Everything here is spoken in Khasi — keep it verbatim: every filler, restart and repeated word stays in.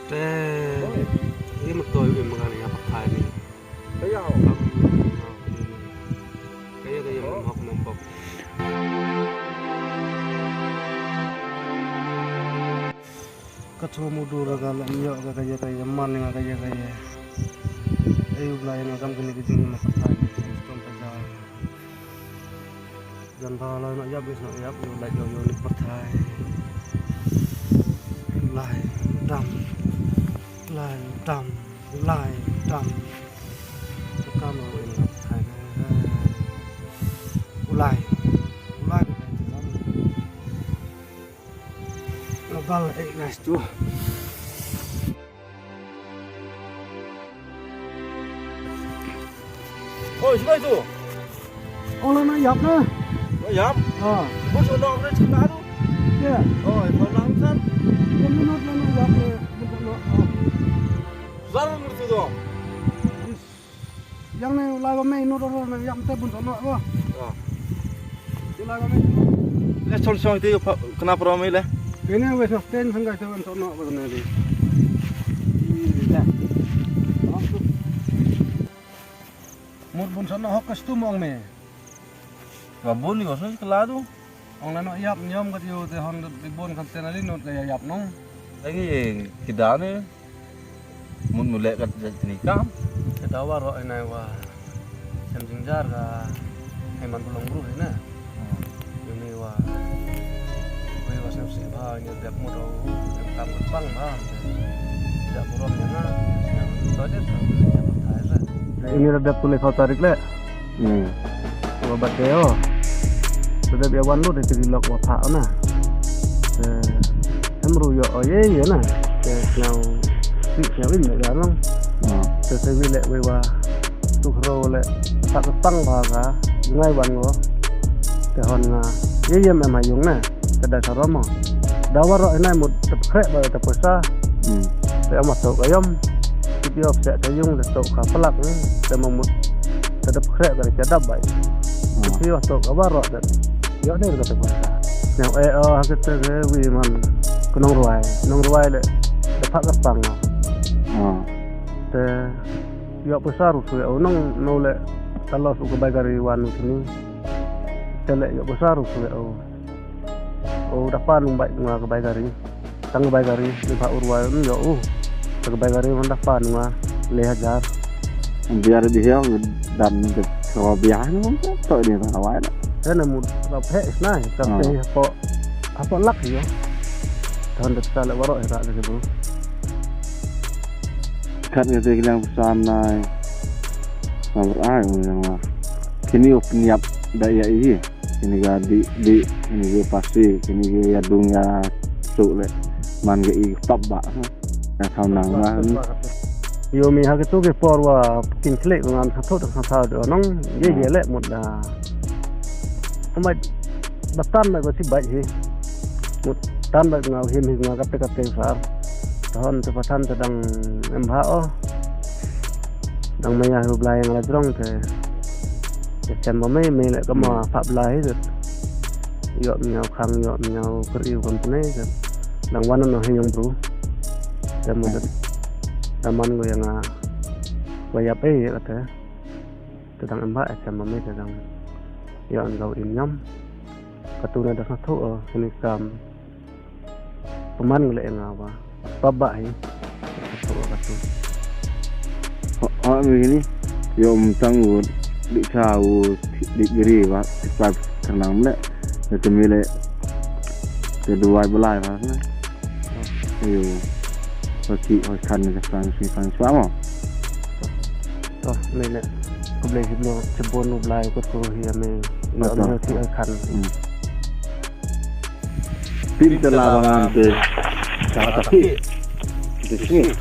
Te, ïa ma to ïa ma ka ïa pyrthai ni. Ka ïa, ka ïa, ka ïa ma hok ma pop. Ka chu mu dur ka la ïa ka ïa ka ïa man ïa ka ïa ka ïa. Ai u Blai ïa ngam kane ka jingim ma pyrthai ni. Stom pa ja. Jan ba la na ïap is na ïap ïa la ïa ïa ni pyrthai. Lai dam. Lai dam. Lai dam. Ka ma ïa ni pyrthai. Ulai. Ulai. Nobal, eh, nice tu. Oi, shubai tu. Ong la na ïap na. Na ïap? Ha. Bun shu nok na chuna tu. Ya. Oi, kau lang san. Kum minot la na ïap na. Bun shu nok. Zar ngerti tu. Yang ne lai ba mei no ro ne yang te bun sono ko. Ya. Te lai ba mei. Le son son te pa kena pro mei le. Kene we so ten sang ga te bun sono ko ne di. Mut bun sono hok custom ong me. Ba bun ni ko so keladu. Ong la no ïap ñiom kat ïo te hon de bon kan tena li not ka ïap nong. Lagi kida ne mut mu leh kat jat ni kam. Kida wa ro ina wa sem jingjar ka hai man bulong bru ina. Yu ni wa wi wa sem si ba ni dep mu ro em kam pang ba. Ja burom ya nga. Ya to je to ya pyrthai sa. Ini redep tu le kau tarik le. Hmm. Wa bat dei o. Te dep ïa wan lut ïa ki lok wa phah na. Te em ru ïoh o ye ye na. Te sñiaw sih sñiaw im le ga long. Hmm. Te se wi le wi wa tu khro le phah ka pang ba ka ngai wan ngo. Te hon nga ye ye em ha yung na. Te da sa rom o. Da waroh hinai mut te khreh ba te poisa. Hmm. Te ama tok ayom. Tip yop seh te yung te tok ka pelak ni. Te ma mut te dep khreh ka te dap bai. Hmm. Tip yop tok ka waroh te. Yo ne ka te poisa. Nyau eh oh ha kete ke wi man. Ke nong ruai. Nong ruai le. Te phak ka pang. Hmm. Te yo poisa ru su o nong no le. Talos u ke bai gari wan u sini. Te le yo poisa ru su o. O da pan bai nga ka bai gari. Tang ka bai gari ni pha urwa ni yo u. Ka bai gari man da pan nga le hajar. Biar di hiau dan de ko biar ni to ni ta wai la. Te na mu ra phe isna ka te hapo hapo lak yo. Ton de ta le waro ra de bro. Kat ngi te kilang pesan nai. Sabar ai u yang wa. Kini u pynïap da ïa i. Kini ga di di kini ga pasi kini ga ïa dung ïa su le man ga i pap ba. Ya thaw nang ma. Yo mi ha kitu ki por wa kin klik ngan sa thot sa thot nong ye ye le mut da. Amai batan mai ko si bai hi. Mut tan bai nga him hi nga kate kate sar. Tahon te patan te dang em ha o. Dang maya hu blai yang la jrong te. Te chem ba mei mei le kama pap blai hi. Yo miau khang yo miau kri u kam tene te. Dang wan no hi yong bru. Te mo te. Daman go yang a. Wa yap eh ya kate. Te dang em ba eh chem ba mei te dang. Yo an go im nyam. Katu na da sa thu o kini kam. Paman ngi le nga ba. Ba ba hi. Ka tu ka tu. Ha ha mi ni. Yo mtang u di cha u di giri ba. Ba karnang le. Te mi le. Te duwai belai ba. Yo. Ba ki oi kan ni kan si kan si mo. To ni le. Ko ble hi blo chebon u blai ko ko hi ame. Yo ni ki oi kan. Pin te la ba ngan te. Ka ta ki. Te sini.